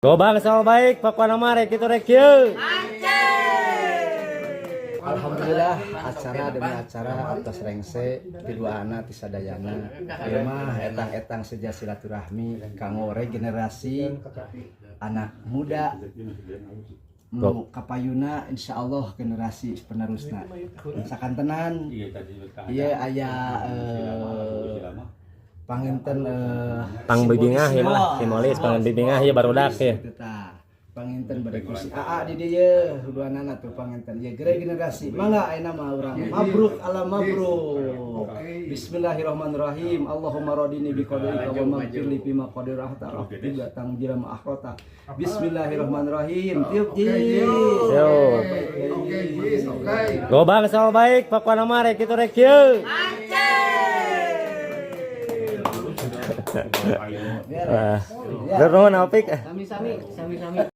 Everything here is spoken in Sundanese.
Gobang soal baik, pokokna mah rek kitu rek kieu. Alhamdulillah, acara demi acara atas rengse ti duana ti sadayana. Ieu mah etang-etang seja silaturahmi kanggo regenerasi anak muda nu kapayuna, insyaallah generasi penerusna. Sakantenan ieu aya panginten Pang bibingah ieu mah, simbolis pang bibingah ieu barudak ya. Gitu tah. Panginten bade ku si AA di dieu duanana tuh panginten ieu generasi. Mangga, ayeuna mah urang mabruk ala mabruk. Bismillahirrahmanirrahim. Allahumma radini bi qadaika wa maghfirli bima qadarta rabbi tangjira ma akhrata. Bismillahirrahmanirrahim. Tiup jis. Yo. Oke, Jis, oke. Gobang soal baik, pokokna mah rek kitu rek kieu. Wah. Nuhun, Opik. Sami-sami, sami-sami.